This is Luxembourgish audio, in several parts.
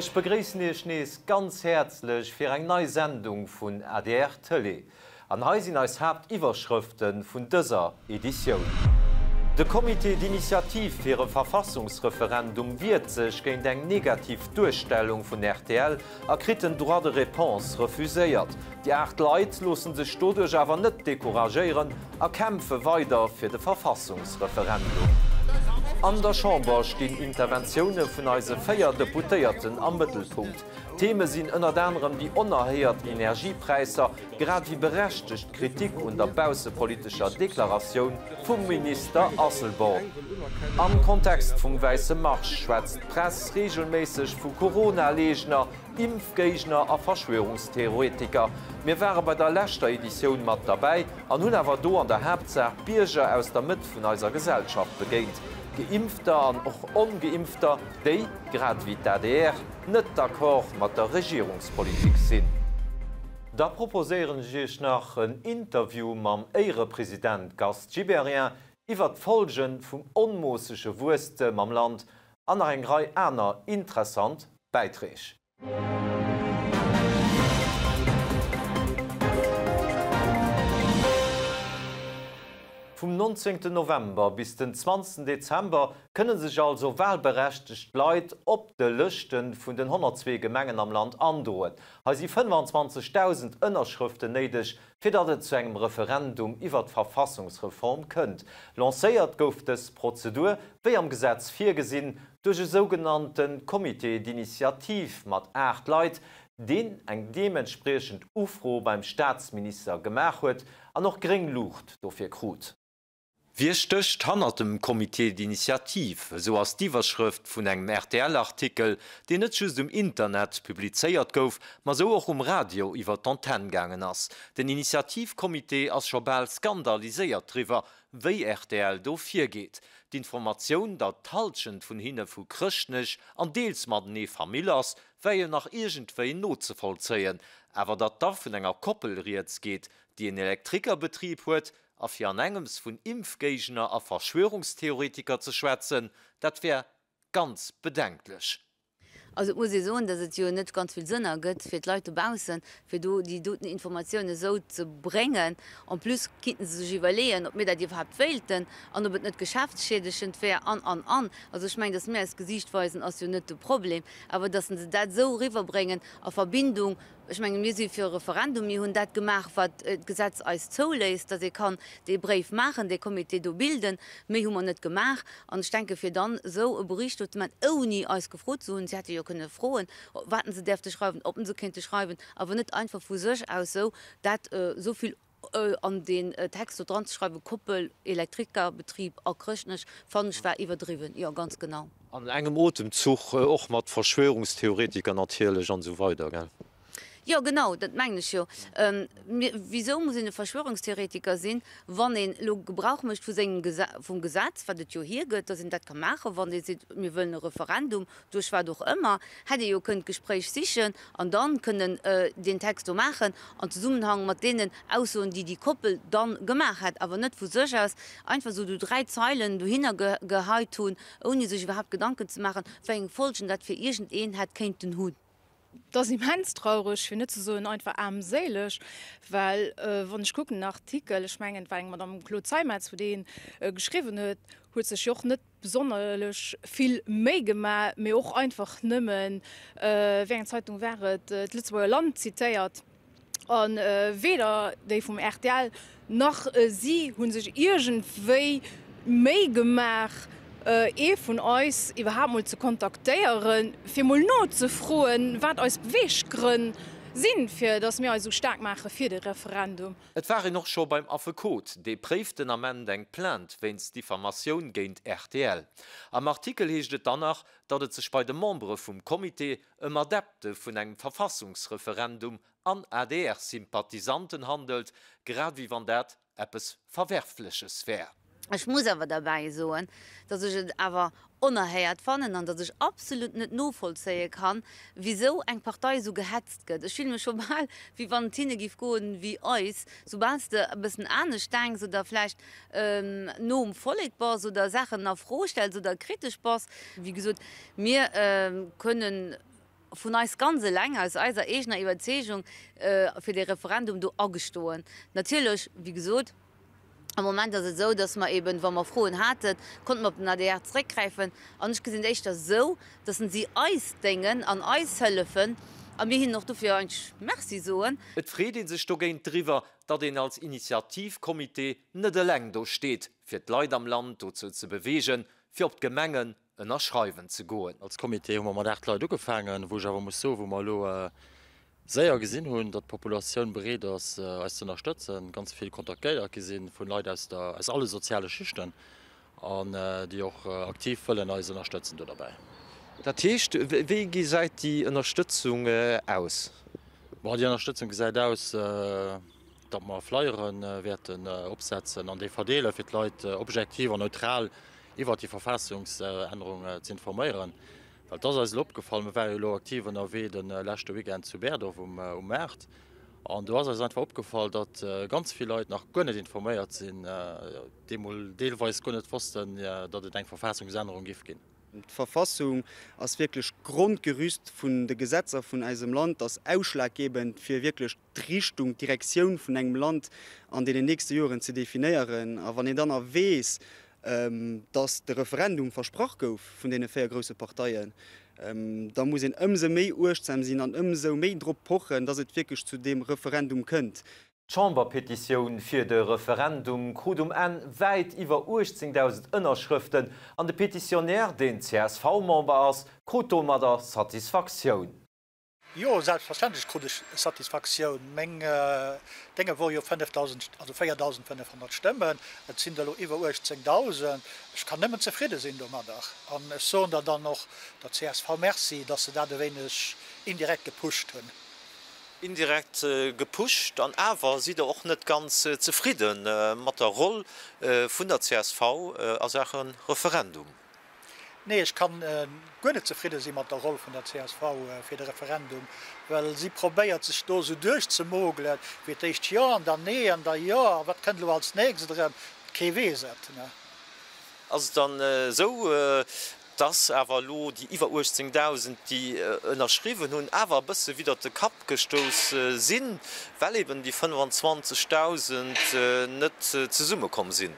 Ech begréissen Iech nees ganz häerzlech fir eng nei Sendung vun adr Tëlee. An hei sinn eis Haaptiwwerschrëfte vun dëser Editioun. De Comité d'initiative fir e Verfassungsreferendum wiert sech géint eng negativ Duerstellung vun rtl a kritt den Droit de réponse refuséiert. Déi 8 Leit loosse sech doduerch awer net decouragéieren a kämpfe weider fir de Verfassungsreferendum. An der Chamber stinn Interventioune vun eise 4 Deputéierten am Mëttelpunkt. Theme sinn ënnert anerem déi onerhéiert Energiepräisser, grad ewéi berechtegt Kritik un der baussepolitescher Deklaratioun vum Minister Asselborn. Am Kontext vum Wäisse Marsch schwätzt d'Press reegelméisseg vu Corona-Leegner, Impfgéigner a Verschwörungstheoretiker. Mir ware bei der leschter Editioun mat derbäi an hunn awer do an der Haaptsaach Bierger aus der Mëtt vun eiser Gesellschaft begéint, Geimpfter an och Ongeimpfter, déi, grad ewéi d'ADR, net d'accord mat der Regierungspolitik sinn. Da proposéieren ech Iech nach en Interview mam Éierepresident Gast Gibéryen iwwert d'Folgen vum onmoossege Wuesstem am Land an nach eng Rei aner interessant Bäiträg. Vum 19 November bis den 20 Dezember kënne sech also wahlberechtegt Leit op de Lëschte vun den 102 Gemengen am Land androen. Hei si 25.000 Ënnerschrëften néideg, fir datt et zu engem Referendum iwwer d'Verfassungsreform kënnt. Lancéiert gouf dës Prozedur, wéi am Gesetz virgesinn, duerch e sougenannte Comité d'initiative mat 8 Leit, deen eng deementspriechend Ufro beim Staatsminister gemaach huet an och gréng Luucht dofir krut. Wie stécht hannert dem Comité d'initiative? Esou ass d'Iwwerschrëft vun engem RTL-Artikel, deen net just um Internet publizéiert gouf, ma sou och um Radio iwwer d'Antenn gaangen ass. Den Initiativcomité ass scho bal skandaliséiert driwwer, wéi rtl do virgeet. D'Informatioun, datt d'Hallschent vun hinne vu Chrëschtnech an deels matenee Famill ass, wär jo nach iergendwéi nozevollzéien. Awer datt da vun enger Koppel rieds geet, déi en Elektrikerbetrib huet, A fir an engems vun Impfgéigner a Verschwörungstheoretiker ze schwätzen, dat wär ganz bedenklech. Also et muss ee soen, datt et jo net ganz vill Sënn ergëtt fir d'Leit dobaussen, fir do déi doten Informatiounen esou ze bréngen. En plus kinnten se sech iwwerleeën, ob mir dat iwwerhaapt wéilten an ob et net geschäftsschiedegend wär an, an, an. Also ech mengen, datt mir eist Gesiicht weisen, ass jo net de Problem, awer datt se dat esou eriwwerbréngen a Verbindung Ech mengen, mir si fir e Referendum. Mir hunn dat gemaach, wat d'Gesetz eis zouléisst, dass ee kann dee Bréif maachen, dee Comité do bilden. Méi hu mer net gemaach. An ech denken, fir dann esou e Bericht do ze maachen, ouni eis gefrot ze hunn, si hätte jo kënne froen, wat se däerfte schreiwen, ob se kéinte schreiwen, awer net einfach vu sech aus esou dat esou vill an deen Text do dran ze schreiwen, Koppel, Elektrikerbetrib a Chrëschtnech, fannen ech war iwwerdriwwen. Jo, ganz genau. An engem Otemzuch och mat Verschwörungstheoretiker natierlech an esou weider, gell? Jo, genau, dat mengen ech jo. Wisou muss een e Verschwörungstheoretiker sinn, wann een elo Gebrauch mécht vu sengem, vum Gesetz, wat et jo hiergëtt, datt een dat ka maachen, wann ee seet, mir wëllen e Referendum, duerch wat och ëmmer, hätt ee jo kënnen d'Gespréich sichen an dann kënnen deen Text do maachen an Zesummenhang mat deenen Aussoen, déi déi Koppel dann gemaach hätt, awer net vu sech aus einfach esou do 3 Zeilen dohinner geheit hunn, ouni sech iwwerhaapt Gedanken ze maachen, wéi eng Folgen dat fir iergendeen hätt kéinten hunn. Et ass immens traureg, fir net ze soen einfach aarmséileg, well wann ech kucken den Artikel, ech mengen et war eng Madame Claude Zeimetz, wou dee geschriwwen huet, huet sech jo och net besonnerlech vill Méi gemaach, mee och einfach nëmmen, wéi eng Zeitung war et, d'Lëtzebuerger Land zitéiert. A weder déi vum rtl nach si hu sech iergendwéi Méi gemaach, ee vun eis iwwerhaapt mol ze kontaktéieren, fir mol nozefroen, wat eis Beweeggrënn sinn, fir datt mir eis esou staark maache fir de Referendum. Et war een och scho beim Affekot, dee préift den Ament eng Plainte wéinst Diffamatioun géint rtl. Am Artikel heescht et dann nach, datt et sech bei de Membere vum Comité ëm Adepte vun engem Verfassungsreferendum an ADR-Sympathisanten handelt, grad ewéi wann dat eppes Verwerfleches wär. Ech muss awer derbäi soen, dass ech et awer onerhéiert fannen an dass ech absolut net novollzéie kann, wisou eng Partei esou gehetzt gëtt. Ech fille mech scho bal, wéi wann et hinne géif goen wéi eis, soubal s de e bëssen anescht denks oder vläicht no um Vollek bass oder Saachen a Fro stells oder kritesch bass. Wéi gesot, mir kënnen. vun eis ganz eleng, aus eiser eegener Iwwerzeegung fir dee Referendum do agestoen. Natierlech, wéi gesot, am Moment ass et esou, datt mer eben, wa mer Froen haten, konnte mer op den adr zeréckgräifen. An ech gesinn et éischter esou, datt si eis déngen an eis hëllefen a mir hinnen och dofir eigentlech Merci soen. Et freet ee sech dogéint driwwer, datt een als Initiativcomité net eleng do steet, fir d'Leit am Land dozou ze beweegen, fir op d'Gemengen ënnerschreiwen ze goen. Als Comité hu mer mat 8 Leit ugefaangen, wou ech awer muss soen, wou mer elo séier gesinn hunn, datt d'Populatioun bereet ass, eis ze ënnerstëtzen, ganz vill kontaktéiert gi si vu Leit aus der, aus alle soziale Schichten an déi och aktiv wëllen eis ënnerstëtzen do derbäi. Dat heescht, wéi gesäit déi Ënnerstëtzung aus? Bon, déi Ënnerstëtzung gesäit aus, datt mer Flyere wäerten opsetzen an déi verdeelen, fir d'Leit objektiv an neutral iwwert déi Verfassungsännerung ze informéieren. Well et ass eis elo opgefall, mir ware jo elo aktiv ënnerwee de leschte Weekend zu Berdorf um Maart, an do ass eis einfach opgefall, datt ganz vill Leit nach guer net informéiert sinn, deemol deelweis guer net wossten, datt et eng Verfassungsännerung giff ginn. D'Verfassung ass wierklech d'Grondgerüst vun de Gesetzer vun eisem Land, ass ausschlaggebend fir wierklech d'Richtung, d'Direktioun vun engem Land an deenen nächste Joren ze definéieren. A wann een dann nach weess, datt de Referendum versprach gouf vun deene 4 grousse Parteien, da muss een ëmsou méi uechtsam sinn an ëmsou méi drop pochen, datt et wierklech zu deem Referendum kënnt. D'Chamberpetitioun fir de Referendum krut um Enn wäit iwwer 18.000 Ënnerschrëften an de Petitionär, deen CSV-Member ass, krut domadder Satisfaktioun. Jo, selbstverständlech krut ech Satisfaktioun. Meng Dénge wor jo 5.000, also 4.500 Stëmmen, et sinn der elo iwwer 18.000. Ech kann nëmmen zefridde sinn domadder. An ech soen der dann och der csv Merci, datt se dat e wéineg indirekt gepusht hunn. Indirekt gepusht, an awer sidd Der och net ganz zefridde mat der Roll vun der csv a Saache Referendum? Nee, ech kann guer net zefridde si mat der Roll vun der csv fir de Referendum, well si probéiert sech do esou duerchzemogelen, fir d'éischt Jo an dann Nee an da Jo a wat kënnt elo als nächst erëm, kee weess et. Ass et dann esou, dass awer elo déi iwwer 18.000, déi ënnerschriwwen hunn, awer e bësse widdert de Kapp gestouss sinn, well eben déi 25.000 net zesummekomm sinn?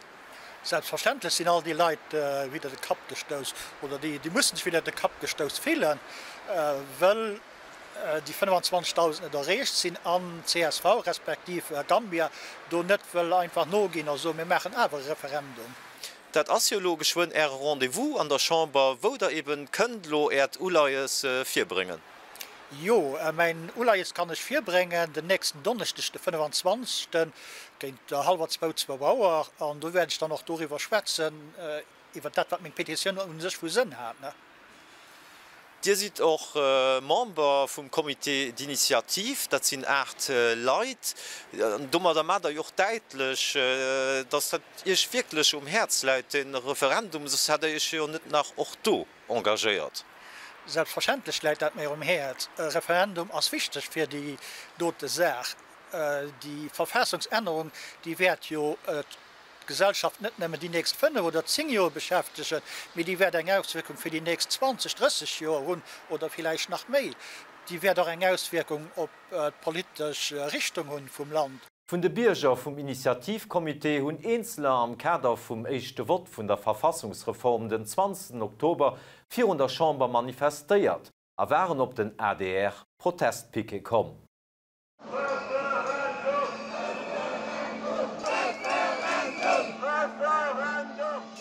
Selbstverständlech sinn all déi Leit widder de Kapp gestouss, oder déi mussen sech widder de Kapp gestouss fillen, wëll déi 25.000 net erreecht sinn an csv respektiv Gambia do net wëll einfach noginn a soen, mir maachen awer e Referendum. Dat ass jo elo geschwënn Äre Rendez-vous an der Chamber, wou Der eben kënnt elo Äert Uleies virbréngen. Jo, mäin Uleies kann ech virbréngen den nächsten Donneschdeg, de 25. Géint hallwer zwou, zwou Auer. An do wäert ech dann och doriwwer schwätzen, iwwer dat, wat meng Petitioun u sech vu Sënn hat. Dir sidd och Member vum Comité d'initiative, dat sinn 8 Leit. Domadder maacht Der jo och däitlech, datt dat Iech wierklech um Häerz läit, dee Referendum, soss hätt Der Iech jo net nach och do engagéiert. Selbstverständlech läit dat mir um Häerz. E Referendum ass wichteg fir déi dote Saach. Déi Verfassungsännerung, déi wäert jo d'Gesellschaft net nëmmen déi nächst 5 oder 10 Joer beschäftegen, mee déi wäert eng Auswierkung fir déi nächst 20, 30 Joer hunn oder villäicht nach méi. Déi wäert och eng Auswierkung op d'politesch Richtung hunn vum Land. Vun de Bierger vum Initiativcomité hunn Eenzeler am Kader vum éischte Vott vun der Verfassungsreform den 20 Oktober virun der Chamber manifestéiert a waren op den ADR-Protestpiquet komm.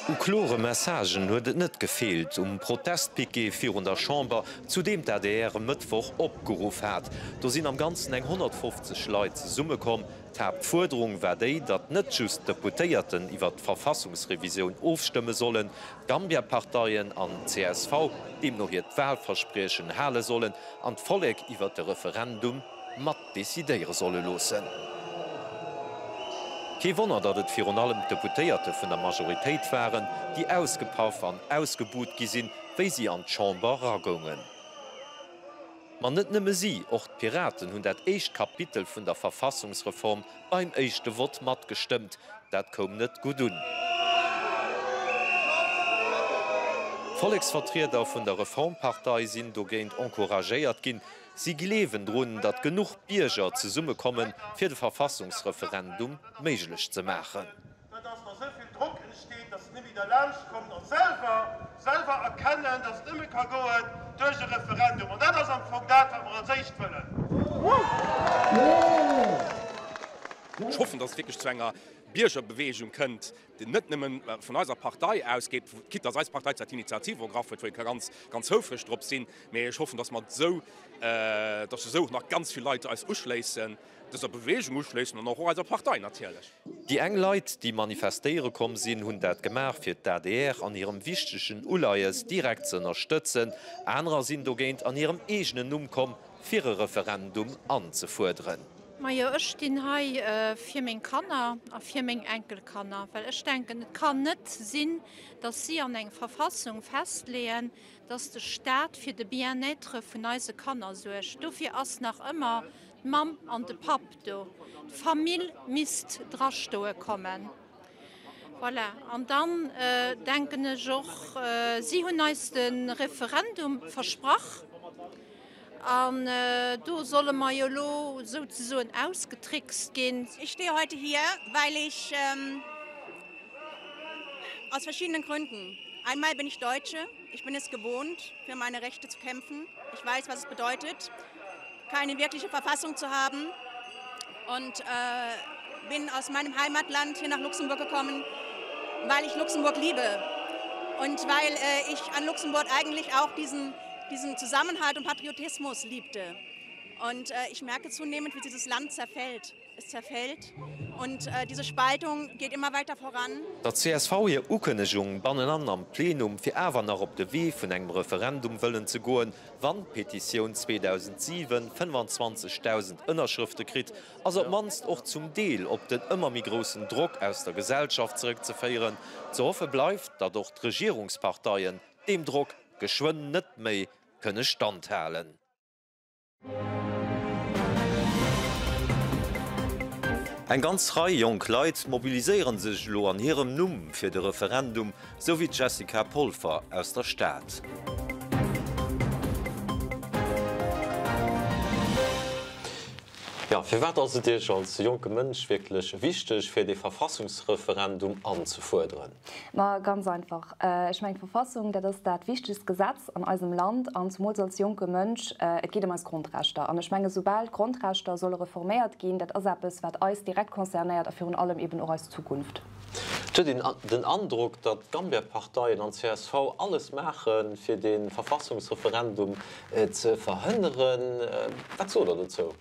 U klore Messagen huet et net gefeelt um Protestpiquet virun der Chamber, zu deem d'ADR e Mëttwoch opgeruff hat. Do sinn am Ganzen eng 150 Leit zesummekomm. D'Haaptfuerderung war déi, datt net just d'Deputéierten iwwer d'Verfassungsrevisioun ofstëmme sollen, d'Gambia-Parteien an d'CSV deemno hiert Walverspriechen hale sollen an d'Vollek iwwer de Referendum mat decidéiere solle loossen. Kee Wonner, datt et virun allem d'Deputéierte vun der Majoritéit waren, déi ausgepaff an ausgebuht gi sinn, wéi si an d'Chamber eragoungen. Ma net nëmme si, och d'Piraten hunn dat éischt Kapitel vun der Verfassungsreform beim éischte Vott matgestëmmt. Dat koum net gutt un. D'Volleksvertrieder vun der Reformpartei sinn dogéint encouragéiert ginn. Si gleewen drun, datt genuch Bierger zesummekommen, fir de Verfassungsreferendum méiglech ze maachen. Dat ass, wa sou vill Drock entsteet, datt se net méi derlaanscht kommen a selwer, selwer erkennen, datt et nëmme ka goen duerch e Referendum. An dat ass am Fong dat, wat mer als éischt wëllen. Ech hoffen, datt et wierklech zu enger Biergerbeweegung kënnt, déi net nëmme vun eiser Partei ausgeet, quitte datt eis Partei zwar d'Initiativ ergraff huet, wou ee ka ganz, ganz houfreg drop sinn, mee ech hoffen, datt mer esou, datt sech esou och nach ganz vill Leit eis uschléissen, dëser Beweegung uschléissen an och eiser Partei natierlech. Déi eng Leit, déi manifestéiere komm sinn, hunn dat gemaach, fir d'ADR an hirem wichtegen Uleies direkt ze ënnerstëtzen. Anerer sinn dogéint an hirem eegenen Numm komm, fir e Referendum anzefuerderen. Majo, ech stinn hei fir meng Kanner a fir meng Enkelkanner, well ech denken, et kann net sinn, datt si an eng Verfassung festleeën, datt de Staat fir de Bien-être vun eise Kanner suergt. Dofir ass nach ëmmer d'Mamm an de Papp do. D'Famill misst drastoe kommen. Voilà. An dann denken ech och, si hunn eis de Referendum versprach an do solle mer jo elo souzesoen ausgetrickst ginn. Ich stehe heute hier, weil ich aus verschiedenen Gründen. Einmal bin ich Deutsche, ich bin es gewohnt, für meine Rechte zu kämpfen. Ich weiß, was es bedeutet, keine wirkliche Verfassung zu haben und äh, bin aus meinem Heimatland hier nach Luxemburg gekommen, weil ich Luxemburg liebe und weil äh, ich an Luxemburg eigentlich auch diesen, diesen Zusammenhalt und Patriotismus liebte. Und äh, ich merke zunehmend, wie dieses Land zerfällt. Es zerfällt und äh, diese Spaltung geht immer weiter voran. Der csv hir Ukënnegung bannenan am Plenum, fir awer nach op de Wee vun engem Referendum wëllen ze goen, wann d'Petitioun 2007 25.000 Ënnerschrëfte kritt, ass op d'mannst och zum Deel op den ëmmer méi groussen Drock aus der Gesellschaft zeréckzeféieren. Ze hoffe bleift, datt och d'Regierungsparteien deem Drock geschwënn net méi kënne standhalen. Eng ganz Rei jonk Leit mobiliséiere sech elo an hirem Numm fir de Referendum, sou wéi d'Jessica Polfer aus der Stad. Jo, firwat ass et Iech als jonke Mënsch wierklech wichteg, fir dee Verfassungsreferendum anzefuerderen? Ma ganz einfach, ech mengen d'Verfassung, dat ass dat wichtegst Gesetz an eisem Land an zumools als jonke Mënsch, et geet ëm eis Grondrechter. An ech menge soubal d'Grondrechter solle reforméiert ginn, dat ass eppes wat eis direkt concernéiert a virun allem eben och eis Zukunft. Et huet een den Androck, datt d'Gambia-Parteien an csv alles maache fir dee Verfassungsreferendum ze verhënneren. Wat sot Der dozou?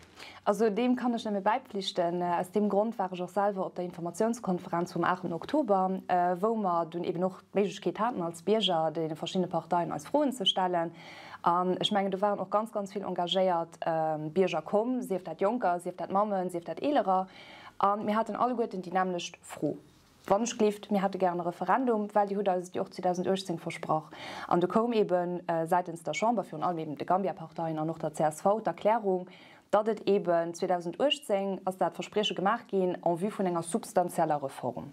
Also deem kann ech nëmme bäipflichten. Aus deem Grond war ech och selwer op der Informatiounskonferenz vum 8 Oktober, wou mer dunn eben och d'Méiglechkeet haten als Bierger deene verschiddene Parteien eis Froen ze stellen. An ech mengen, do waren och ganz, ganz vill engagéiert Bierger komm, sief dat Jonker, sief dat Mammen, sief dat Eelerer. A mir haten alleguerten déi nämmlecht Fro. Wann ech gleeft, mir hätte gären e Referendum, well Dir hutt eis et jo och 2018 versprach. An du koum eebe säitens der Chamber, virun allem eeben de Gambia-Parteien an och der csv, d'Erklärung, datt et eeben 2018 ass dat Versprieche gemaach ginn en vue vun enger substanzieller Reform.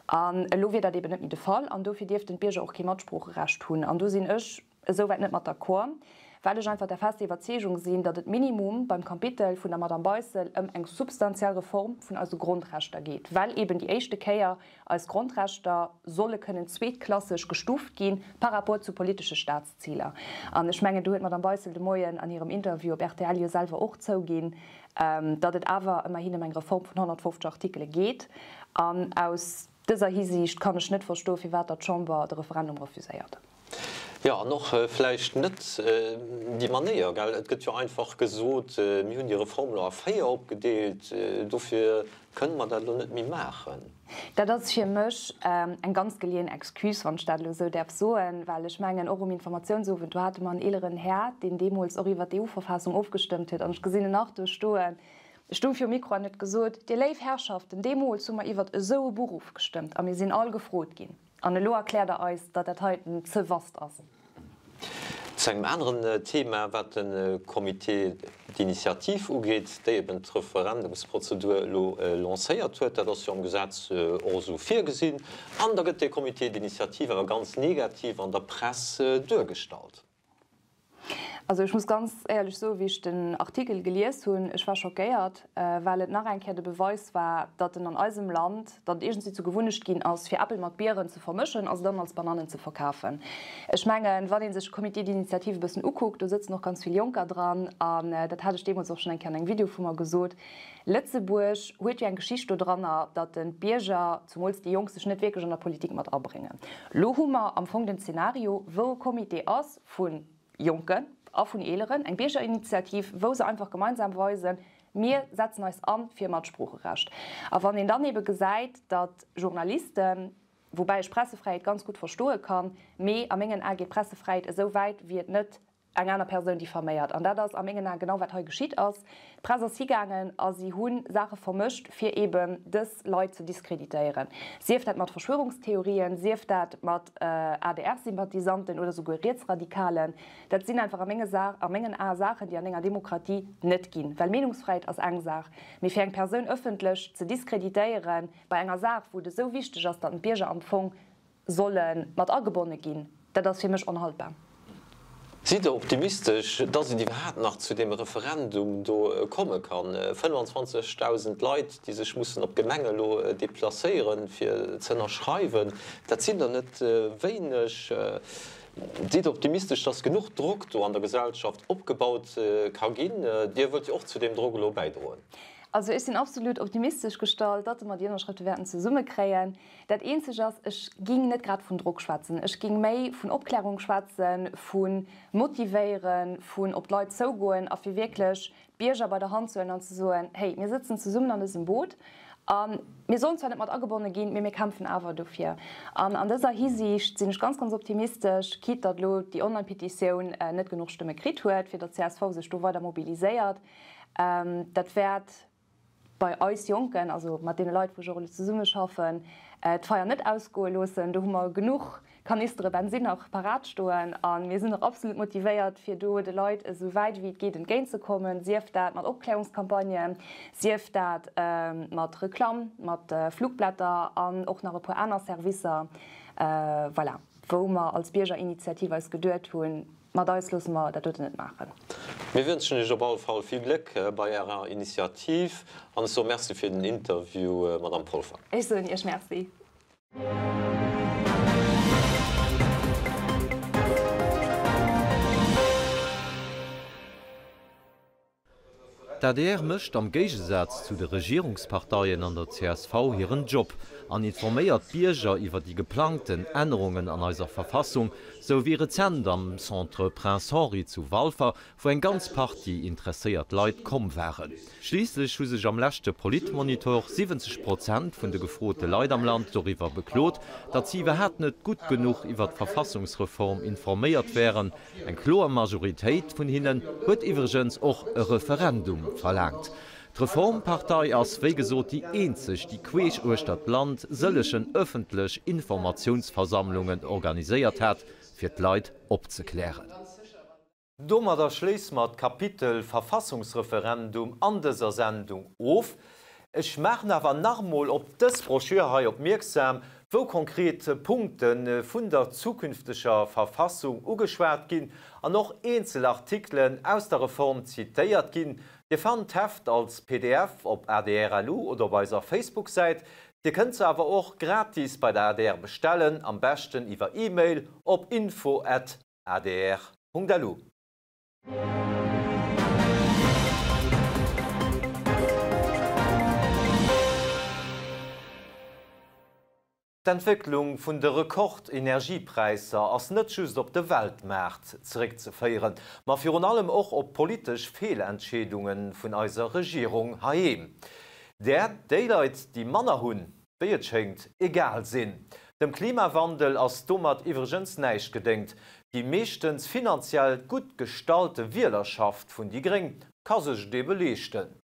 An elo wier dat eeben net méi de Fall an dofir dierften d'Bierger och kee Matsproocherecht hunn. An do sinn ech esouwäit net mat d'accord, well ech einfach der fester Iwwerzeegung sinn, datt et minimum beim Kapitel vun der Madame Beissel ëm eng substantiell Reform vun eise Grondrechter geet, well eben déi éischte Kéier eis Grondrechter solle kënnen zweetklasseg gestuuft gi par rapport zu politesche Staatsziler. An ech mengen, do huet d'Madame Beissel de Moien an hirem Interview op rtl jo selwer och zouginn, datt et awer ëmmerhin ëm eng Reform vun 150 Artikele geet. An aus dëser Hisiicht kann ech net verstoen, firwat datt d'Chamber de Referendum refuséiert. Jo, an och vläicht net déi Manéier, gell? Et gëtt jo einfach gesot, mir hunn déi Reform elo a 4 opgedeelt, dofir kënne mer dat elo net méi maachen. Dat ass fir mech eng ganz geleeën Excuse, wann ech dat elo esou däerf soen, well ech mengen, och um Informatiounsowend, do hate mer en eeleren Här, deen deemools och iwwert d'EU-Verfassung ofgestëmmt huet, an ech gesinn en nach do stoen, e stoung virum Mikro an huet gesot, Dir léif Herrschaften, deemools hu mer iwwert esou e Buch ofgestëmmt a mir sinn all gefrot ginn. An elo erkläert Der eis, datt dat heiten ze vast ass. Zu engem aneren Thema, wat de Comité d'initiative ugeet, déi eben d'Referendumsprozedur elo lancéiert huet. Dat ass jo am Gesetz och esou virgesinn. An da gëtt dee Comité d'initiative awer ganz negativ an der Press duergestallt. Also ech muss ganz éierlech soen, wéi ech den Artikel gelies hunn, ech war schockéiert, well et nach eng Kéier de Beweis war, datt en an eisem Land, datt et iergendwéi zur Gewunnecht ginn ass, fir Äppel mat Bieren ze vermëschen a se dann als Banannen ze verkafen. Ech mengen, wann ee sech de Comité d'initiative e bëssen ukuckt, do sëtzen och ganz vill Jonker dran, an dat hat ech deemools och schonn eng Kéier an engem Video vu mer gesot, Lëtzebuerg huet jo eng Geschicht dodranner, datt den d'Bierger, zumools déi Jonk, sech net wierklech an der Politik mat abréngen. Lo hu mer am Fong den Zeenario, wou e Comité ass vu Jonken a vun Eeleren, eng Biergerinitiativ, wou se einfach gemeinsam weisen, mir setzen eis an fir Matsproocherecht. A wann een dann ebe gesäit, datt Journalisten, woubäi ech Pressefräiheet ganz gutt verstoe kann, mee a mengen Ae geet d'Pressefräiheet esou wäit, wéi et net eng aner Persoun diffaméiert. An dat ass a mengen Aen genau wat hei geschitt ass. D'Press ass higaangen a si hu Saache vermëscht, fir eeben dës Leit ze diskreditéieren. Sief dat mat Verschwörungstheorien, sief dat mat ADR-Sympathisanten oder souguer Rietsradikalen. Dat sinn einfach a menge a mengen Ae Saachen, déi an enger Demokratie net ginn. Well Meenungsfräiheet ass eng Saach, mee fir eng Persoun ëffentlech ze diskreditéiere bei enger Saach, wou et esou wichteg ass, datt d'Bierger am Fong solle mat agebonne ginn, dat ass fir mech onhaltbar. Sidd Der optimistesch, dass et iwwerhaapt nach zu deem Referendum do komme kann? 25.000 Leit, déi sech mussen op d'Gemeng elo deplacéieren, fir ze ënnerschreiwen, dat sinn der net wéineg. Sidd Der optimistesch, dass genuch Drock do an der Gesellschaft opgebaut ka ginn? Dir wëllt jo och zu deem Drock elo bäidroen. Also ech sinn absolut optimistesch gestallt, datt mer déi Ënnerschrëfte wäerten zesummekréien. Dat eenzeg ass, ech ging net grad vun Drock schwätzen, ech ging méi vun Opklärung schwätzen, vu motivéieren, vun op d'Leit zougoen a fir wierklech d'Bierger bei der Hand ze huelen an ze soen, hey, mir sëtzen zesummen an dësem Boot a mir sollen zwar net mat agebonne ginn, mee mir kämpfen awer dofir. An an dëser Hisiicht sinn ech ganz, ganz optimistesch, quitte datt elo déi Online-Petitioun net genuch Stëmme kritt huet, fir datt csv sech do weider mobiliséiert. Dat wäert bei eis Jonken, also mat deene Leit, wou ech och elo zesummeschaffen, d'Feier net ausgoe loossen. Do hu mer genuch Kanistere Bensinn nach parat stoen a mir sinn och absolut motivéiert, fir do de Leit esou wäit ewéi et geet entgéintzekommen, sief dat mat Opklärungscampagnen, sief dat mat Reklamm, mat Flugblätter an och nach e puer aner Servicer, voilà, wou mer als Biergerinitiativ eis geduet hunn, Mat eis loosse mer dat doten net maachen. Mir wënschen Iech op alle Fall vill Gléck bei Ärer Initiativ an ech soe Merci fir den Interview, Madamm Polfer. Ech soen Iech Merci. D'adr mécht am Géigesaz zu de Regierungsparteien an der csv hiren Job an informéiert d'Bierger iwwer déi geplangten Ännerungen an eiser Verfassung, sou wéi rezent am Centre Prince Henri zu Walfer, wou eng ganz Partie interesséiert Leit komm waren. Schliisslech hu sech am leschte Politmonitor 70 Prozent vun de gefrote Leit am Land doriwwer beklot, datt si iwwerhaapt net gutt genuch iwwer d'Verfassungsreform informéiert wären, Eng kloer Majoritéit vun hinnen huet iwwregens och e Referendum verlaangt. D'Reformpartei ass wéi gesot déi eenzeg, déi queesch uechter d'Land sëllegen ëffentlech Informatiounsversammlungen organiséiert hat, fir d'Leit opzeklären. Domadder schléisse mer d'Kapitel Verfassungsreferendum an dëser Sendung of. Ech maachen awer nach emol op dës Broschür hei opmierksam, wou konkret Punkte vun der zukünfteger Verfassung ugeschwat ginn an och eenzel Artikelen aus der Reform zitéiert ginn. Dir fannt d'Heft als pdf op adr.lu oder op eiser Facebook-Säit. Dir kënnt se awer och gratis bei der adr bestellen, am beschten iwwer E-Mail op info at adr.lu. D'Entwécklung vun de Rekord-Energiepräisser ass net just op de Weltmaart zeréckzeféieren, ma virun allem och op politesch Feelentscheedunge vun eiser Regierung heiheem, där déi Leit, déi manner hunn, wéi et schéngt, egal sinn. Dem Klimawandel ass domat iwwregens näischt gedéngt. Déi meeschtens finanziell gutt gestallte Wielerschaft vun déi Gréng ka sech et ebe leeschten.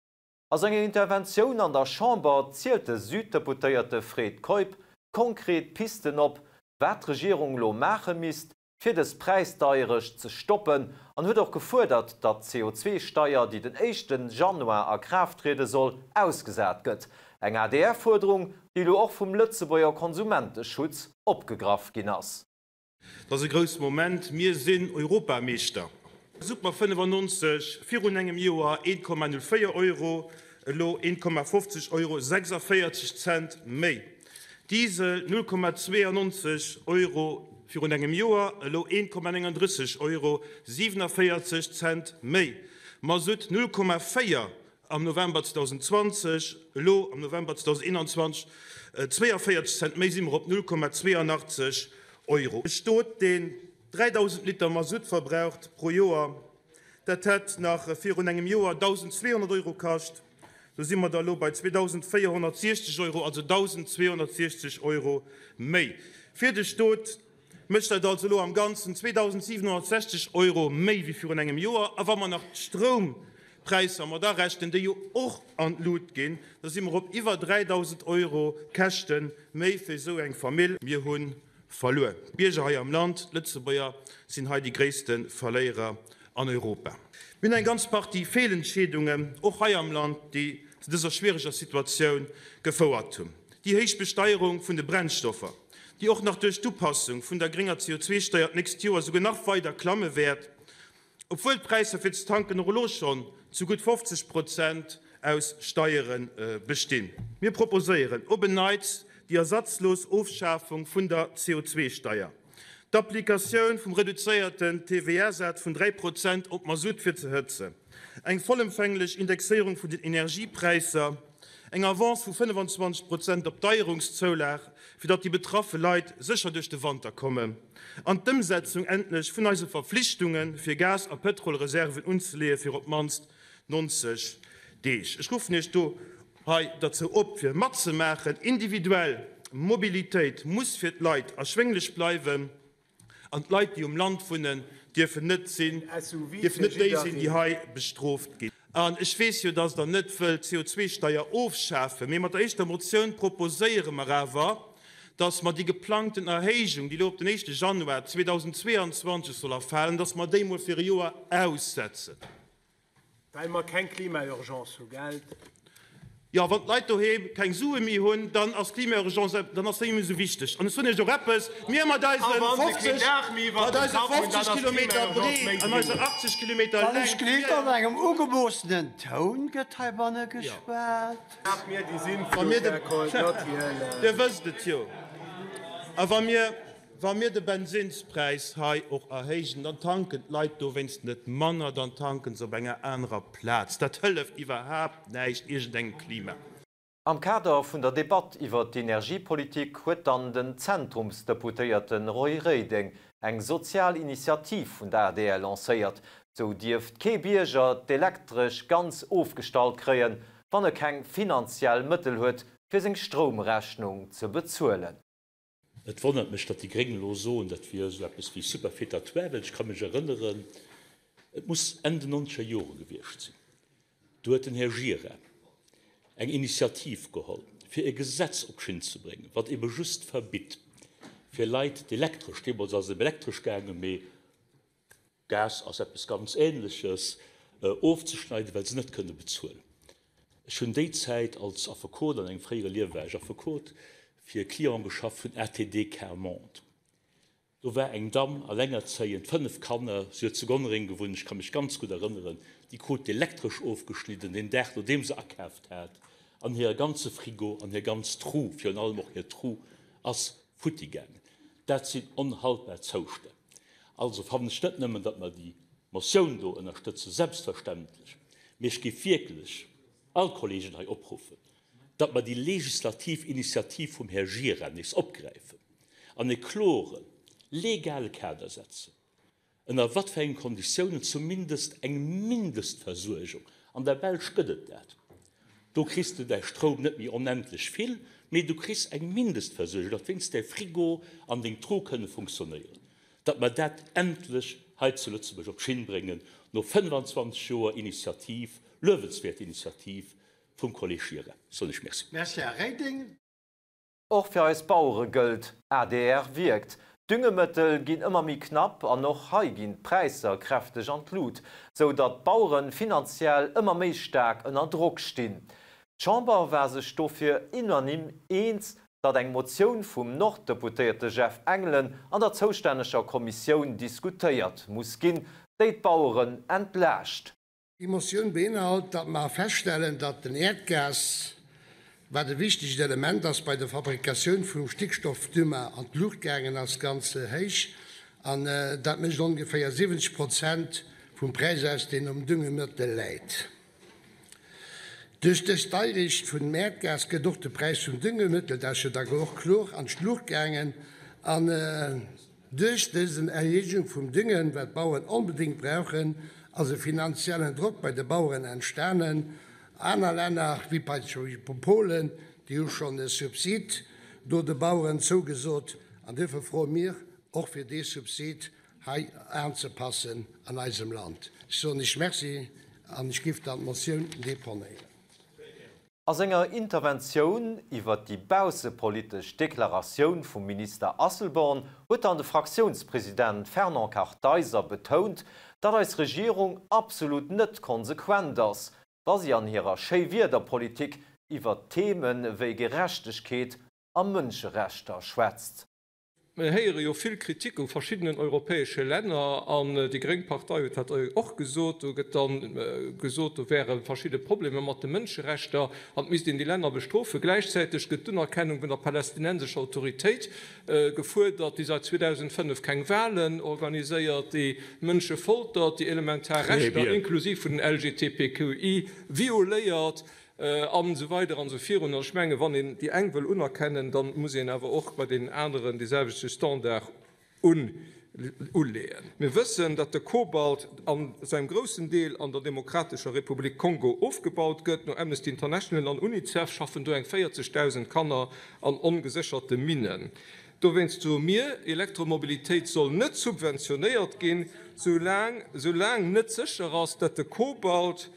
A senger Interventioun an der Chamber zielt de Süddeputéierte Fred Keup konkret Pisten op, wat d'Regierung elo maache misst, fir dës Präisdeierecht ze stoppen an huet och gefuerdert, datt d'CO2-Steier, déi den éischten Januar a Kraaft triede soll, ausgesat gëtt. Eng ADR-Fuerderung, déi elo och vum Lëtzebuerger Konsumenteschutz opgegraff ginn ass. Et ass e grousse Moment, mir sinn Europameeschter. Super 95, virun engem Joer 1,04 Euro, elo 1,50 Euro, 46 Cent méi. Diesel 0,92 Euro virun engem Joer, elo 1,39 Euro, 47 Cent méi. Masutt 0,4 am November 2020, elo am November 2021 42 Cent méi, si mer op 0,82 Euro. E Stot, deen 3.000 Liter Masutt verbraucht pro Joer, dat hätt nach virun engem Joer 1.200 Euro kascht, do si mer da elo bei 2.460 Euro, also 1.260 Euro méi. Fir de Stot mécht dat also elo am Ganzen 2.760 Euro méi wéi virun engem Joer. A wa mer nach d'Stroumpräisser mat arechnen, déi jo och an d'Lut ginn, da si mer op iwwer 3.000 Euro Käschte méi fir esou eng Famill. Mir hu verluer. D'Bierger hei am Land, d'Lëtzebuerger, sinn hei déi gréisste Verléierer an Europa. Mir hunn eng ganz Partie Feelentscheedungen, och hei am Land, déi zu dëser schwiereger Situatioun gefouert hunn. Déi héich Besteierung vun de Brennstoffer, déi och nach duerch d'Upassung vun der grénger CO2-Steier d'nächst Joer souguer nach weider klamme wäert, Obwuel d'Präisser fir ze tanken och elo schonn zu gutt 50 Prozent aus Steiere bestinn. Mir proposéieren op en Neits déi ersatzlos Ofschafung vun der CO2-Steier, d'Applikatioun vum reduzéierten TVA-Saz vun 3 Prozent op Masutt fir ze hëtzen, eng vollëmfänglech Indexéierung vun den Energiepräisser, eng Avance vu 25 Prozent op d'Deierungszoulag, fir datt déi betraffe Leit sécher duerch de Wanter kommen, an d'Ëmsetzung endlech vun eise Verflichtungen, fir Gas a Pëtrolreserven unzeleeë fir op d'mannst 90 Deeg. Ech ruffen Iech do hei derzou op, fir matzemaachen. Individuell Mobilitéit muss fir d'Leit erschwénglech bleiwen. An d'Leit, déi um Land wunnen, dierfen net sinn, dierfen net déi sinn, déi hei bestrooft ginn. An ech weess jo, dass Der net wëllt d'CO2-Steier ofschafen, mee mat der éischter Motioun proposéiere mer awer, dass mer déi geplangten Erhéijung, déi elo op den éischte Januar 2022 soll erfalen, dass mer déi emol fir e Joer aussetzen. Well mer keng Klima-Urgence hu, gelt? Jo, wann d'Leit doheem keng Sue méi hunn, dann ass d'Klima-Urgence, dann ass se net méi esou wichteg. An ech soen Iech och eppes, Mir mat eise 50, mat eise 50 Kilometer Breet an eiser 80 Kilometer Wann ech Längt, gleeft, an engem ugemoossenen Toun gëtt heibanne geschwat. Wa mir de, Dir wësst et jo, a wa mir, Wa mir de Bensinnspräis hei och erhéijen, dann tanken d'Leit dowéinst net manner, dann tanken se op enger anerer Plaz. Dat hëlleft iwwerhaapt näischt iergendengem Klima. Am Kader vun der Debatt iwwer d'Energiepolitik huet dann den Zentrumsdeputéierte Roy Reding eng sozial Initiativ vun der adr lancéiert. Sou dierft kee Bierger d'Elektresch ganz ofgestallt kréien, wann e keng finanziell Mëttel huet, fir seng Stroumrechnung ze bezuelen. Et wonnert mech, datt déi Gréng elo soen, dat wier esou eppes wéi superfétatoire, well ech ka mech erënneren, et muss Enn den nonzeger Jore gewiescht sinn, do huet den Här Gira eng Initiativ geholl, fir e Gesetz op d'Schinn ze bréngen, wat ebe just verbitt, fir Leit d'Elektresch, deemools ass et ëm Elektresch gaangen, mee Gas ass eppes ganz Ähnleches, ofzeschneiden, well se net kënne bezuelen. Ech hunn déi Zäit als Affekot, an engem fréiere Liewe war ech Affekot, fir Clienten geschafft vun ATD Quart Monde. Do war eng Damm, allengerzéiend, 5 Kanner, si huet zu Gonnereng gewunnt, ech ka mech ganz gutt erënneren, déi krut d'Elektresch ofgeschnidden deen Dag nodeem se akaaft hat, an hire ganze Frigo an hir ganz Tru, virun allem och hir Tru, ass futti gaangen. Dat sinn onhaltbar Zoustänn. Also fannen ech net nëmmen, datt mer déi Motioun do ënnerstëtzen, selbstverständlech, mee ech géif wierklech all Kollegen hei opruffen, datt mer déi legislativ Initiativ vum Här Gira nees opgräifen an e klore legale Kader setzen, ënner wat fir engen Konditiounen zumindest eng Mindestversuergung, an der Belsch gëtt et dat, Do kriss de däi Stroum net méi onendlech vill, mee du kriss eng Mindestversuergung, datt wéinst däi Frigo an deng Tru kënne funktionéieren. Datt mer dat endlech hei zu Lëtzebuerg op d'Schinn bréngen, no 25 Joer Initiativ, luewenswäert Initiativ vum Kolleg Gira, soen ech Merci. Merci, Här Reding. Och fir eis Bauere gëllt, adr wierkt. D'Düngemëttel ginn ëmmer méi knapp an och hei ginn d'Präisser kräfteg an d'Lut, sou datt d'Bauere finanziell ëmmer méi staark ënner Drock stinn. D'Chamber war sech dofir unanime eens, datt eng Motioun vum Nord-Deputéierte Jeff Engelen an der zoustänneger Kommissioun diskutéiert muss ginn, déi d'Baueren entlaascht. Déi Motioun beinhalt, datt mer feststellen, datt den Äerdgas, wat e wichtegt Element ass bei der Fabrikatioun vum Stickstoffdünger, an d'Luucht gaangen ass, ganz héich, an dat mécht ongeféier 70 Prozent vum Präis aus, deen um Düngemëttel läit. Duerch dës Deierecht vun Äerdgas gëtt och de Präis vum Düngemëttel, dat ass jo da och kloer, an d'Luucht gaangen. An Duerch dësen Erhéijung vum Düngen, wat d'Baueren onbedéngt brauchen, ass e finanziellen Drock bei de Baueren entstanen. Aner Länner, wéi beispillsweis Polen, déi hu schonn e Subsid do de Baueren zougesot. An duerfir froe mir och, fir dee Subsid hei anzepassen an eisem Land. Ech soen Iech Merci an ech géif dann d'Motioun deponéieren. A senger Interventioun iwwert déi baussepolitesch Deklaratioun vum Minister Asselborn huet dann de Fraktiounspresident Fernand Kartheiser betount, datt eis Regierung absolut net konsequent ass, wa si an hirer Schéiwiederpolitik iwwert Theme wéi Gerechtegkeet a Mënscherechter schwätzt. Mir héiere jo vill Kritik u verschiddenen europäesche Länner, an déi gréng Partei huet dat och gesot. Do gëtt da gesot, do wäre verschidde Problemer mat de Mënscherechter an et misst een déi Länner bestrofen. Gläichzäiteg gëtt d'Unerkennung vun der palästinensescher Autoritéit gefuerdert, déi säit 2005 keng Wahlen organiséiert, déi Mënsche foltert, déi elementar Rechter inklusiv vun den LGTBQI violéiert. An esou weider an esou virun. An ech mengen, wann een déi eng wëll unerkennen, da muss een awer och bei deenen aneren dee selwechte Standard uleeën. Mir wëssen, datt de Kobalt an zu engem groussen Deel an der Demokratescher Republik Kongo ofgebaut gëtt. No Amnesty International an Unicef schaffen do eng 40.000 Kanner an ongesécherte Minnen. Dowéinst soe mir, Elektromobilitéit soll net subventionéiert ginn, soulaang net sécher ass, datt de Kobalt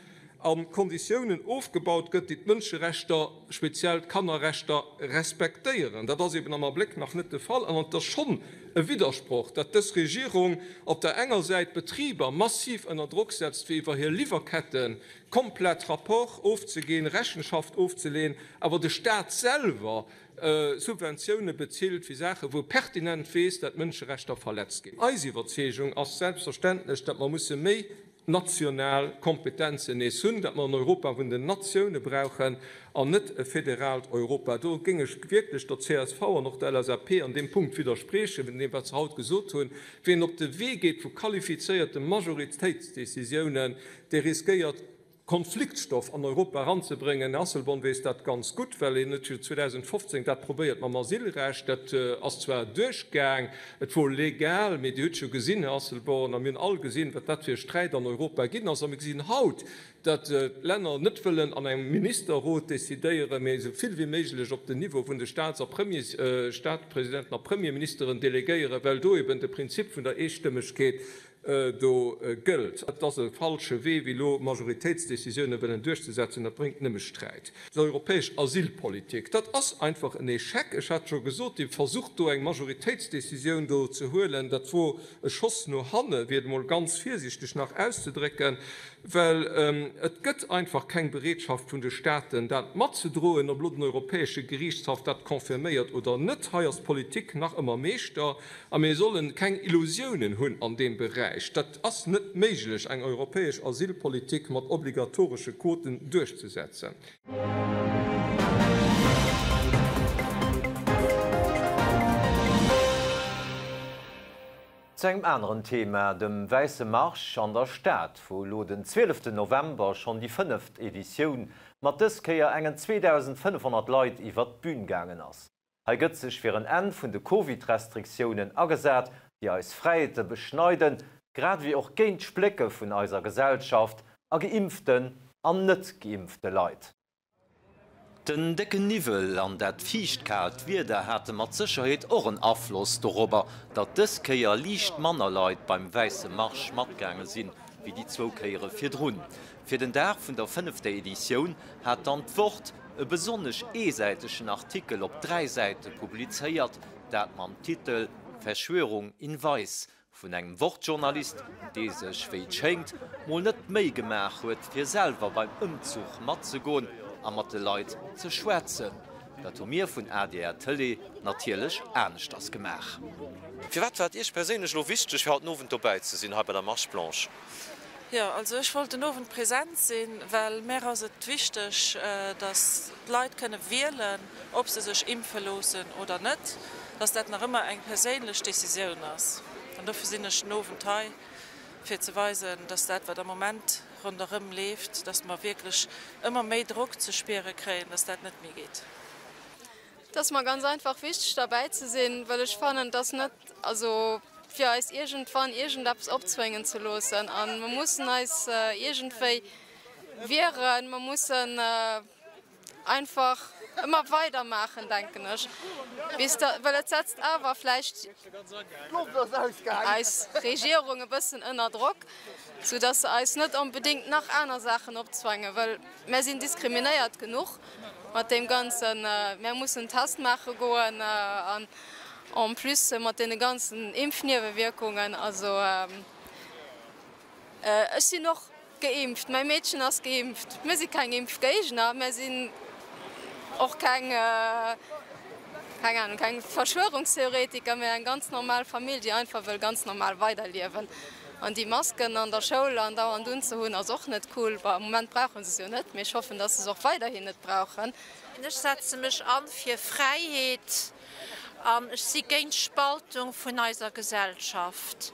a Konditiounen ofgebaut gëtt, déi d'Mënscherechter, speziell d'Kannerrechter, respektéieren. Dat ass eben am Abléck nach net de Fall. An et ass schonn e Widdersproch, datt dës Regierung op der enger Säit d'Betriber massiv ënner Drock setzt, fir iwwer hir Liwwerkette komplett Rapport ofzeginn, Rechenschaft ofzeleeën, awer de Staat selwer Subventioune bezilt fir Saachen, wou e pertinent weess, dat Mënscherechter verletzt ginn. Eis Iwwerzeegung ass selbstverständlech, datt mer musse méi national Kompetenzen nees hunn, datt mer en Europa vun den Natioune brauchen an net e federaalt Europa. Do géing ech wierklech der csv an och der LSAP an deem Punkt widderspriechen, vun deem wat se haut gesot hunn. Wien op de Wee geet vu qualifizéierte Majoritéitsdécisiounen, dee riskéiert, Konfliktstoff an Europa eranzebréngen. Här Asselborn weess dat ganz gutt, well hien huet jo 2015 dat probéiert mam Asylrecht. Dat ass zwar duerchgaang, et wor legal, mee Dir hutt jo gesinn, Här Asselborn, a mir hunn all gesinn, wat dat fir e Sträit an Europa ginn ass. A mir gesinn haut, datt d'Länner net wëllen an engem Ministerrot decidéieren, mee esou vill wéi méiglech op den Niveau vun de Staats a Premiers, Staatpresidenten a Premierministeren delegéieren, well do eben de Prinzip vun der Eestëmmegkeet do gëllt. Et ass e falsche Wee, wéi elo Majoritéitsdécisioune wëllen duerchzesetzen. Dat bréngt nëmme Sträit. D'europäesch Asylpolitik, dat ass einfach en Échec. Ech hat scho gesot, dee Versuch do eng Majoritéitsdécisioun do ze huelen, dat wor e Schoss no hanne, fir et emol ganz virsiichteg nach auszedrécken, well et gëtt einfach keng Bereetschaft vun de Staaten, dat matzedroen, ob elo den Europäesche Geriichtshaff dat confirméiert oder net. Hei ass d'Politik nach ëmmer Meeschter. A mir sollen keng Illusiounen hunn an deem Beräich. Dat ass net méiglech, eng europäesch Asylpolitik mat obligatoresche Quoten duerchzesetzen. Zu engem aneren Thema, dem Wäisse Marsch an der Stad, wou elo den 12 November schonn déi fënneft Editioun mat dës Kéier engen 2.500 Leit iwwert d'Bün gaangen ass. Hei gëtt sech fir en Enn vun de Covid-Restriktiounen agesat, déi eis Fräiheete beschneiden, grad ewéi och géint d'Splécke vun eiser Gesellschaft a geimpften an net geimpfte Leit. Den décken Niwwel an dat fiichtkaalt Wieder hate mat Sécherheet och en Afloss dorobber, datt dës Kéier liicht manner Leit beim Wäisse Marsch matgaange sinn, wéi déi zwou Kéiere virdrun. Fir den Dag vun der fënnefter Editioun hat dann d'Wort e besonnesch eesäitegen Artikel op 3 Säite publizéiert, dat mam Titel. Verschwörung in Weiß vun engem Wort-Journalist, dee sech, wéi et schéngt, mol net d'Méi gemaach huet, fir selwer beim Ëmzuch matzegoen a mat de Leit ze schwätzen. Dat hu mir vun adr Tëlee natierlech aneschters gemaach. Firwat war et Iech perséinlech elo wichteg, fir haut den Owend dobäi ze sinn hei bei der Marche Blanche? Jo, also ech wollt den Owend present sinn, well mär ass et wichteg, datt d'Leit kënne wielen, ob se sech impfe loossen oder net, datt dat nach ëmmer eng perséinlech Decisioun ass. An dofir sinn ech den Owend hei, fir ze weisen, datt dat, wat am Moment ronderëm leeft, datt mer wierklech ëmmer méi Drock ze spiere kréien, datt dat net méi geet. Et ass mer ganz einfach wichteg derbäi ze sinn, well ech fannen, dass net, also fir eis iergendwann iergendeppes opzwéngen ze loossen a mer mussen eis iergendwéi wieren, mer mussen einfach ëmmer weidermaachen, denken ech, bis da, well et setzt awer vläicht eis Regierung e bëssen ënner Drock, soudass se eis net onbedéngt nach aner Saachen opzwangen, well mär sinn diskriminéiert genuch. Mat deem ganzen, mär mussen Test maache goen an en plus mat deene ganzen Impfniewewierkungen. Also ech sinn och geimpft, mäi Meedchen ass geimpft. Mir si keng Impfgéigner, mär sinn och keng, keng Ahnung, keng Verschwörungstheoretiker, mä eng ganz normal Famill, déi einfach wëll ganz normal weiderliewen. An déi Masken an der Schoul andauernd unzehunn ass och net cool. Bon, am Moment brauche se se jo net, mee ech hoffen, dass se se och weiderhin net brauchen. Ech setze mech an fir Fräiheet an ech si géint d'Spaltung vun eiser Gesellschaft.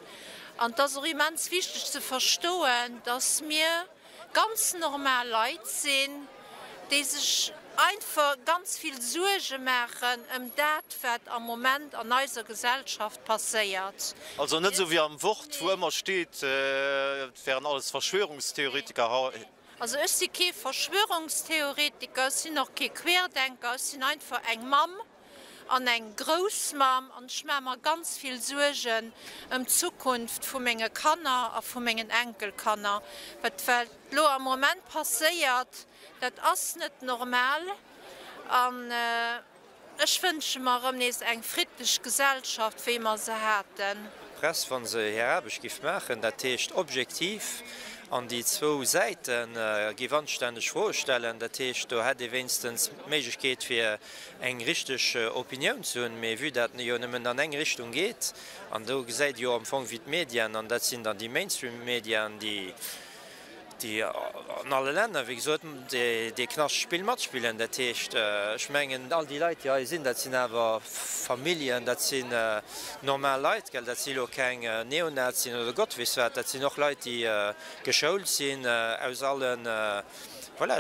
An et ass och immens wichteg ze verstoen, dass mir ganz normal Leit sinn, déi sech einfach ganz vill Suerge maachen ëm dat, wat am Moment an eiser Gesellschaft passéiert. Also net esou wéi am Wort, wou ëmmer steet, et wären alles Verschwörungstheoretiker. Also ech si kee Verschwörungstheoretiker, ech sinn och kee Querdenker, ech sinn einfach eng Mamm an eng Groussmamm an ech maache mer ganz vill Suergen ëm d'Zukunft vu menge Kanner a vu mengen Enkelkanner. Wat wat elo am Moment passéiert, dat ass net normal an ech wënsche mer erëm nees eng friddlech Gesellschaft, wéi mer se haten. D'Press, wa se hir Aarbecht giff maachen, dat heescht objektiv an déi zwou Säite giff anstänneg Froe stellen, dat heescht do hätt ee wéinstens d'Méiglechkeet fir eng richteg Opinioun ze hunn, mee vue dat jo nëmmen an eng Richtung geet, an do gesäit ee jo am Fong wéi d'Medien, an dat sinn dann déi Mainstream-Medien, déi déi an alle Länner, wéi gesot, dee Knaschtspill matspillen. Dat heescht, ech mengen, all déi Leit, déi hei sinn, dat sinn awer Familljen, dat sinn normal Leit, gell, dat si lo keng Neonazien oder Gott weess wat, dat sinn och Leit, déi geschoult sinn aus allen, Voilà,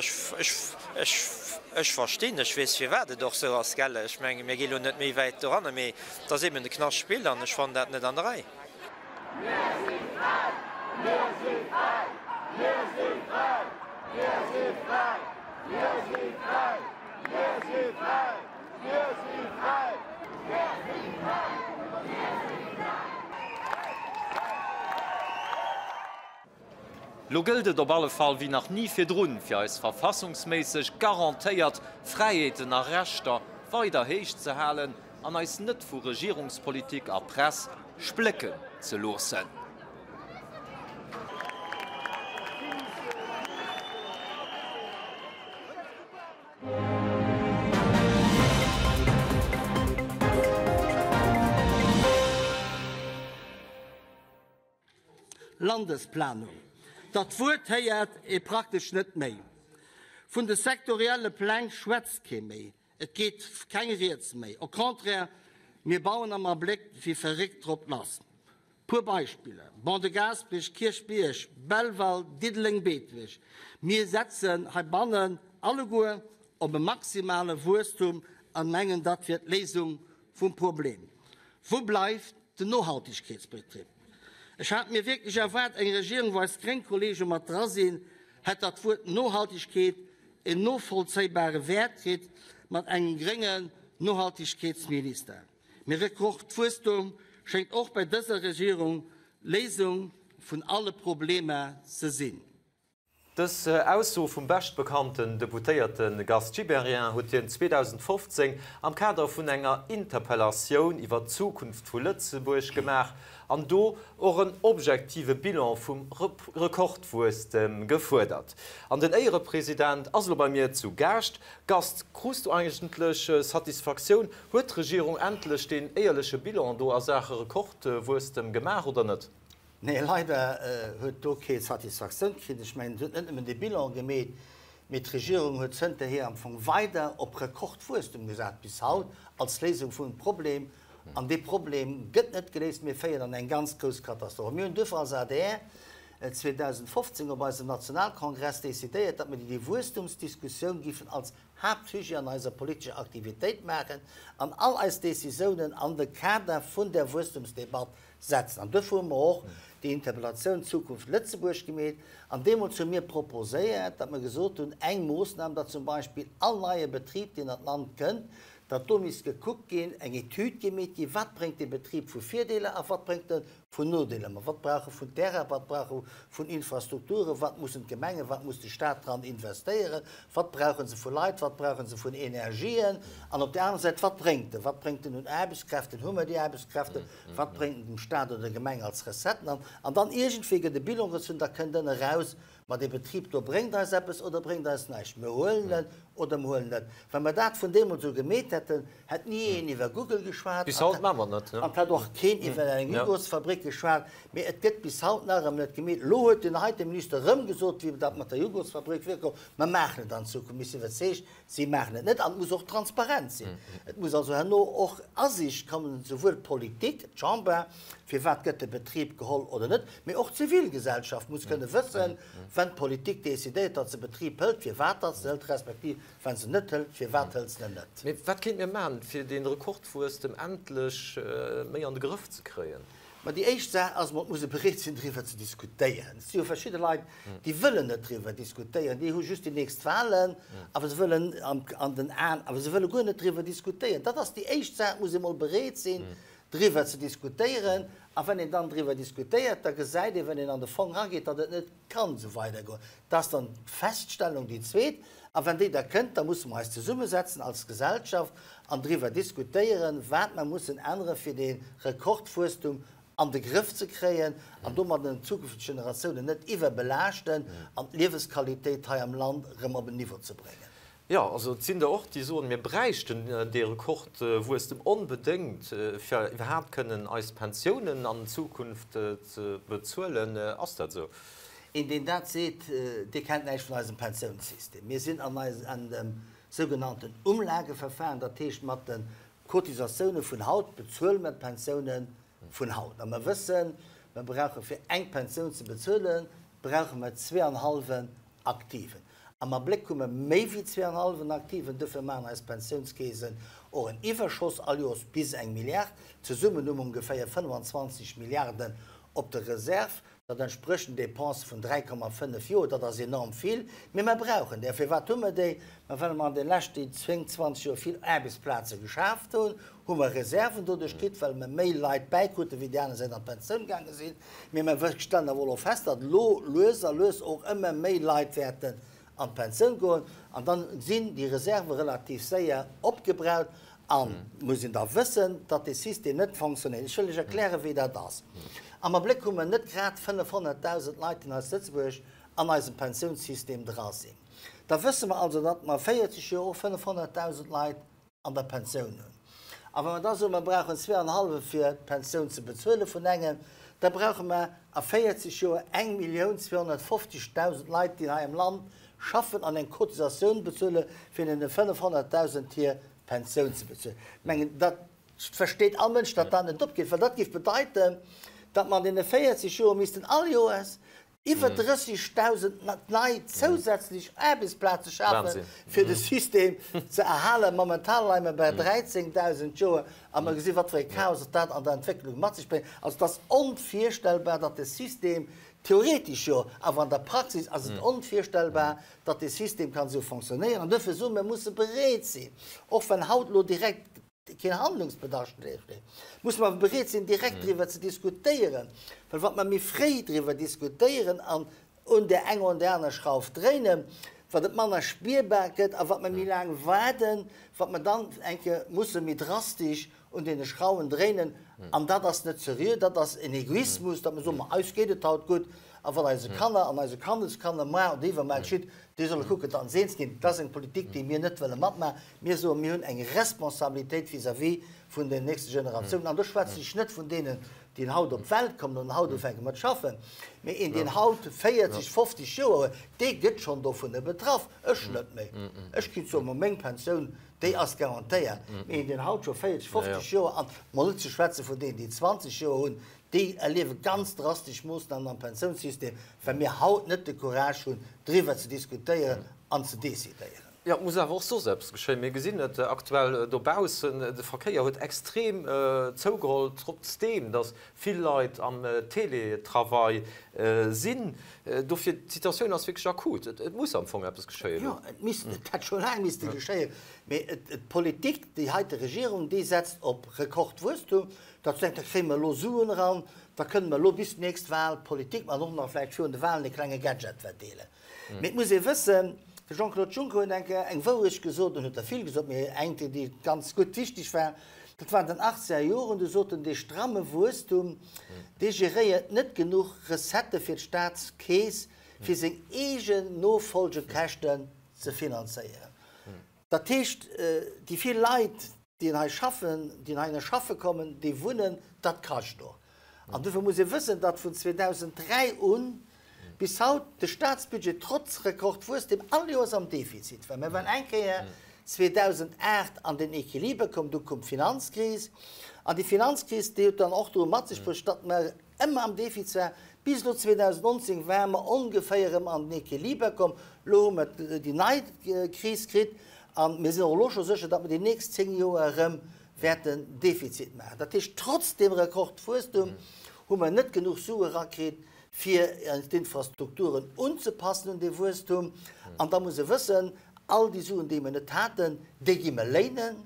ech verstinn, ech weess firwat et och sou ass, gell. Ech mengen, mir gi lo net méi wäit doranner, mee et ass eben de Knascht-Spill an ech fannen dat net an der Rei. Mir si fräi! Mir si fräi! Mir si fräi! Mir si fräi! Mir si fräi! Mir si fräi! Mir si fräi! Mir si fräi! Mir si fräi! Lo gëllt et op alle Fall wéi nach ni virdrun, fir eis verfassungsméisseg garantéiert Fräiheeten a Rechter weider héich ze halen an eis net vu Regierungspolitik a Press splécken ze loossen. Landesplanung, dat Wuert héiert ee praktesch net méi. Vun de sektorielle Pläng schwätzt kee méi, et geet keng Rieds méi. Au contraire, mir bauen am Abléck wéi verréckt drop lass. Puer Beispiller, Ban de Gaasperech, Kierchbierg, Belval, Diddeleng, Beetebuerg. Mir setzen heibannen alleguer op e maximale Wuesstum an mengen, dat wier d'Léisung vum Problem. Wou bleift den Nohaltegkeetsbetrib? Ech hat mir wierklech erwaart, eng Regierung, wou eis gréng Kollege mat dra sinn, hätt dat Wuert Nohaltegkeet en novollzéibare Wäert kritt mat engem gréngen Nohaltegkeetsminister. Mee Rekordwuesstum schéngt och bei dëser Regierung d'Léisung vun alle Problemer ze sinn. Dës Ausso vum beschtbekannten Deputéierte Gast Gibéryen huet hien 2015 am Kader vun enger Interpellatioun iwwer d'Zukunft vu Lëtzebuerg gemaach an do och en objektive Bilan vum Rekordwuesstem gefuerdert. An den Éierepresident ass elo bei mir zu Gaascht. Gast, krus du eigentlech Satisfaktioun? Huet d'Regierung endlech deen éierleche Bilan do a Saache Rekordwuesstem gemaach oder net? Nee, leider huet do kee Satisfaktioun kritt. Ech mengen, et huet net nëmmen dee Bilan gemeet, mee d'Regierung huet zënterhier am Fong weider op Rekordwuesstum gesat bis haut als Léisung vum Problem. An dee Problem gëtt net geléist, mee féiert an eng ganz grouss Katastroph. Mir hunn duerfir als adr 2015 op eisem Nationalkongress decidéiert, datt mir déi Wuesstumsdiskussioun giffen als Haaptsujet an eiser politescher Aktivitéit maachen an all eis Décisiounen an de Kader vun där Wuesstumsdebatt setzen. An duerfir hu mer och déi Interpellatioun Zukunft Lëtzebuerg gemeet. An deemools hu mir proposéiert, datt mer gesot hunn, eng Moossnam, datt zum Beispill all neie Betrib, deen an d'Land kënnt, datt do misst gekuckt ginn, eng Etüd gemeet ginn, wat bréngt dee Betrib vu Virdeeler a wat bréngt e vun Nodeeler. Mä wat brauch e vun Terrain, wat brauch e vun Infrastrukturen, wat mussen d'Gemengen, wat muss de Stat dran investéieren, wat brauche se vu Leit, wat brauche se vun Energien an op där anerer Säit, wat bréngt en, wat bréngt en un Aarbechtskräften, hu mer déi Aarbechtskräften, wat bréngt en dem Stat oder der Gemeng als Recetten an. An dann iergendwéi gëtt e Bilan gezunn, da kënnt ënne eraus, Ma dee Betrib do bréngt eis eppes oder bréngt eis näischt. Mir huelen en oder mir huelen net. Wa mer dat vun deemools u gemeet hätten, hätt ni een iwwer Google geschwat Bis haut maache mer et net, an et hätt och keen iwwer eng Jugurtsfabrik geschwat. Mee et gëtt bis haut nach ëmmer net gemeet. Elo huet den heite Minister erëm gesot, wéi dat mat der Jugurtsfabrik virkoum, mer maachen et an Zukunft. Mir si iwwerzeegt, Si maachen et net an et muss och transparent sinn. Et muss also herno och Asiicht kommen, souwuel d'Politik, d'Chamber, firwat gëtt de Betrib geholl oder net, mee och d'Zivilgesellschaft muss kënne wëssen, wenn d'Politik decidéiert, datt se e Betrib hëlt, firwat datt se en hëlt, respektiv wa se en net hëlt, firwat hëlt se en net. Mee wat kéinte mir maachen, fir dee Rekordwuesstem endlech méi an de Grëff ze kréien? Ma déi éischt Saach ass emol, et muss ee bereet sinn, driwwer ze diskutéieren. Et si jo verschidde Leit, déi wëllen net driwwer diskutéieren, déi hu just déi nächst Wahlen, awer se wëllen an den Aen, awer se wëlle guer net driwwer diskutéieren. Dat ass déi éischt Saach, et muss ee mol bereet sinn, driwwer ze diskutéieren. A wann een dann driwwer diskutéiert, da gesäit een, wann een an de Fong erageet, datt et net kann esou weidergoen. Dat ass dann d'Feststellung, déi zweet. A wann déi da kënnt, da musse mer eis zesummesetzen als Gesellschaft an driwwer diskutéieren, wat mer mussen änneren, fir dee Rekordwuesstum an de Grëff ze kréien an domadden d'zukünfteg Generatiounen net iwwerbelaaschten an d'Liewesqualitéit hei am Land erëm op en Niveau ze bréngen. Jo, also et sinn der och, déi soen, mir bräichten dee Rekordwuesstem onbedéngt, fir iwwerhaapt kënnen eis Pensiounen an Zukunft ze bezuelen. Ass dat esou? Een, deen dat seet, dee kennt näischt vun eisem Pensiounssystem. Mir sinn an dem sougenannten Umlageverfahren, dat heescht mat de Cotisatioune vun haut bezuele mer d'Pensioune vun haut. A mer wëssen, mer brauche fir eng Pensioun ze bezuelen, brauche mer zweeanhallwen Aktiven. Am Abléck hu mer méi wéi zweeanhallwen Aktiven, dofir maachen eis Pensiounskeesen och en Iwwerschoss all Joers bis eng Milliard. Zesummen hu mer ongeféier 25 Milliarden op der Reserve. Dat entsprécht den Dépensë vun 3,5 Joer. Dat ass enorm vill, mee mer brauchen déi. A firwat hu mer déi? Ma well mer an de leschten 10, 20 Joer vill Aarbechtsplaze geschaaft hunn, hu mer Reserven doduerch kritt, well mer méi Leit bäikruten, wéi déi aner Säit an d'Pensioun gaange sinn. Mee mer stellen awer och fest, datt elo lues a lues och ëmmer méi Leit wäerten an d'Pensioun goen. An dann sinn déi Reserve relativ séier opgebraucht. A muss een da wëssen, datt dee System net fonctionnéiert. Ech wëll lech erklären, wéi dat ass. Am Abléck hu mer net grad 500.000 Leit, déi hei zu Lëtzebuerg an eisem Pensiounssystem dra sinn. Da wësse mer also, datt mer a 40 Joer och 500.000 Leit an der Pensioun hunn. A wa mer da soen, mer brauchen zweeanhallwe fir d'Pensioun ze bezuele vun engem, da brauche mer a 40 Joer 1.250.000 Leit, déi hei am Land schaffen an eng Cotisatioun bezuele fir deene 500.000 hir Pensioun ze bezuelen. Ech mengen, dat versteet all Mënsch, datt dat net opgeet, well dat géif bedeiten, datt mer an deene 40 Joer missten all Joers iwwer 30.000 nei zousätzlech Aarbechtsplaze schafen, fir de System ze erhalen. Momentan leie mer bei 13.000 d'Joer a mer gesinn, wat fir e Chaos dat an der Entwécklung mat sech bréngt. Also et ass onvirstellbar, datt de System, theoretesch jo, awer an der Praxis ass et onvirstellbar, datt dee System kann esou fonctionnéieren. An duerfir soe mir, mir musse bereet sinn, och wann haut elo direkt keen Handlungsbedarf besteet, musse mer awer bereet sinn, direkt driwwer ze diskutéieren, well wat mer méi fréi driwwer diskutéieren an. un där enger oder där aner Schrauf dréinen, wat et manner spierbar gëtt a wat mer méi laang waarden, wat mer dann eng Kéier musse méi drastesch un deene Schrauwen dréinen. An dat ass net seriö, dat ass en Egoismus, datt mer soen, ma eis geet et haut gutt a wat eise Kanner an eise Kandeskanner muar oder iwwermuar geschitt, déi solle kucken, datt se eens ginn. Dat ass eng Politik, déi mir net wëlle matmachen. Mir soen, mir hunn eng Responsabilitéit vis-à-vis vun den nächste Generatiounen. An do schwätzen ech net vun deenen, déi haut op d'Welt kommen an haut ufänke mat schaffen, mee een, deen haut 40, 50 Joer huet, dee gëtt schonn dovunner betraff. Ech net méi. Ech kinnt soen, ma meng Pensioun, déi ass garantéiert. Mee een, deen haut scho 40, 50 Joer, an mol net ze schwätze vun deenen, déi 20 Joer hunn, déi erliewe ganz drastesch Moossnamen am Pensiounssystem, well mir haut net de Courage hunn, driwwer ze diskutéieren an ze decidéieren. Jo, et muss awer och soss eppes geschéien. Mir gesinn et aktuell dobaussen, de Verkéier huet extrem zougeholl, trotzdeem datt vill Leit am Teletravail sinn. Dofir, d'Situatioun ass wierklech akut. Et muss am Fong eppes geschéien elo. Jo, et misst, et hätt scho laang misste geschéien. Mee d'Politik, déi heite Regierung, déi setzt op Rekordwuesstum, datt se denkt, da kréie mer elo Suen eran, da kënne mer elo bis d'nächst Wahl Politik maachen an och nach vläicht virun de Wahlen e klenge Gadget verdeelen. Mee et muss ee wëssen, de Jean-Claude Juncker huet eng Kéier eng Wourecht gesot, en huet der vill gesot, mee eng, déi ganz gutt wichteg war, dat war an den achtzeger Joren, du sot en, dee stramme Wuesstum, dee geréiert net genuch Recettë fir d'Staatskeess, fir seng eegen Nofolgekäschten ze finanzéieren. Dat heescht, déi vill Leit, déi hei schaffen, déi heihinner schaffe kommen, déi wunnen, dat kascht och. An dofir muss ee wëssen, datt vun 2003 un bis haut de Staatsbudget trotz Rekordwuesstem all Joers am Defizit war. Mir waren eng Kéier 2008 an den Equiliber komm, du koum d'Finanzkris. An déi Finanzkris, déi huet dann och do mat sech bruecht, datt mer ëmmer am Defizit waren. Bis elo 2019 ware mer ongeféier erëm an den Equiliber komm. Elo hu mer déi nei Kris kritt a mir sinn och elo scho sécher, datt mer déi nächst 10 Joer erëm wäerten Defizit maachen. Dat heescht, trotz deem Rekordwuesstum hu mer net genuch Sue erakritt, fir d'Infrastrukturen unzepassen un dee Wuesstum. An da muss ee wëssen, all déi Suen, déi mer net haten, déi gi mer léinen.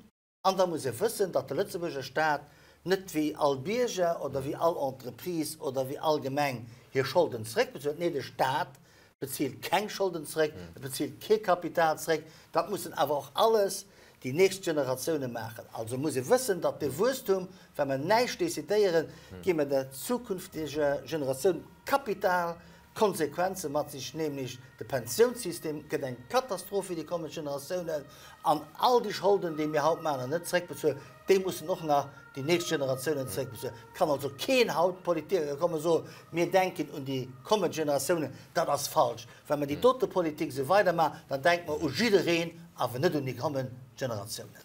An da muss ee wëssen, datt de Lëtzebuerger Staat net wéi all Bierger oder wéi all Entreprise oder wéi all Gemeng hir Scholden zeréckbezuelt. Nee, de Staat bezilt keng Scholden zeréck, e bezilt kee Kapital zeréck. Dat mussen awer och alles déi nächst Generatioune maachen. Also muss ee wëssen, datt dee Wuesstum, wa mer näischt decidéieren, gi mer der zukünfteger Generatioun kapital Konsequenze mat sech, nämlech de Pensiounssystem gëtt eng Katastroph fir déi kommend Generatiounen an all déi Scholden, déi mir haut maachen an net zeréckbezuelen, déi mussen och nach déi nächst Generatiounen zeréckbezuelen. Et kann also keen haut Politiker kommen a soen, mir denken un déi kommend Generatiounen. Dat ass falsch. Wa mer déi dote Politik esou weidermaachen, dann denke mer u jiddereen, awer net un déi kommend Generatiounen.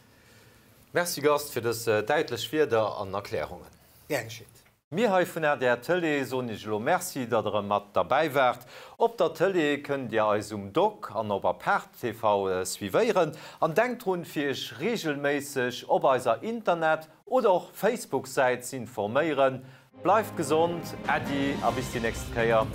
Merci Gast fir dës däitlech Wierder an Erklärungen. Gär geschitt. Mir hei vun adr Tëlee soen iech elo Merci, datt der erëm mat derbäi waart. Op der Tëlee kënnt dir eis um Doc an op Apart TV suivéieren. An denkt drun, fir iech reegelméisseg op eiser Internet oder och Facebook Säit z'informéieren. Bleift gesond, Äddi a bis déi nächst Kéier.